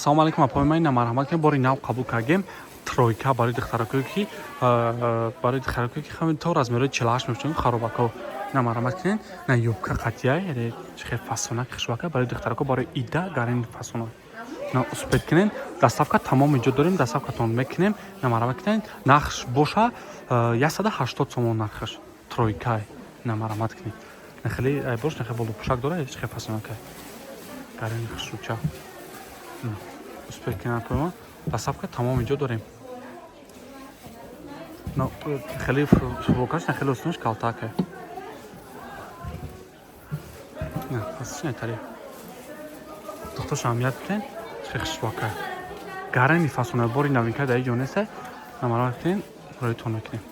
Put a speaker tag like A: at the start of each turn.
A: Салому алейкум, апои ман. Ина, марҳамат кунед, бори нав қабул кардем тройка барои духтаракое ки то размерои 48 мепӯшанд, харобако. Ина, марҳамат кунед, на юбка қатия, яъне хел фасона, хушвака барои духтарако, барои ида гарин фасона. На, успеть кунед, доставка тамоми ҷо дорем, доставкатон мекунем. На, марҳамат кунед, нархш боша 180 сомон нархаш тройка. На, марҳамат кунед, на хеле бош, на хеле болопӯшак дора, хел фасонака, гарин хушрӯча. Успеть кунед, апои, доставка тамоми ҷо дорем. Хеле футболкаш на хеле осунаш, калтака. Пасшнетари духтош аҳамият битен, хеле хушвака, гарами фасона, бори новинка дар ҷо неста. Намара битен, роитон мекунем.